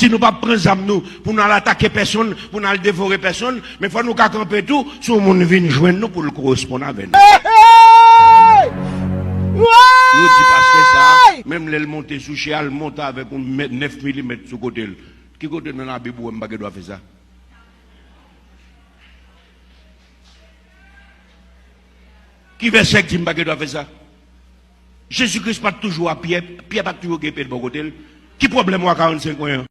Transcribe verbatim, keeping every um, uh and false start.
Si nou p ap pran zam nou pou n al atake pèsonn, pou n al devore pèsonn, men fò nou ka kanpe tou si yon moun vin jwenn nou pou l koresponn avè nou. Yo di pastè sa, menm lè l monte sou chè a, l monte avèk yon mèt, nèf milimèt sou kote l. Ki kote nan Labib ou wè m pa gen dwa fè sa? Ki vèsè k di m pa gen dwa fè sa? Jezi Kris pa t toujou a Pyè, Pyè pa t toujou gen pye l bò kote l. Ki pwoblèm w a karannsenk wen an?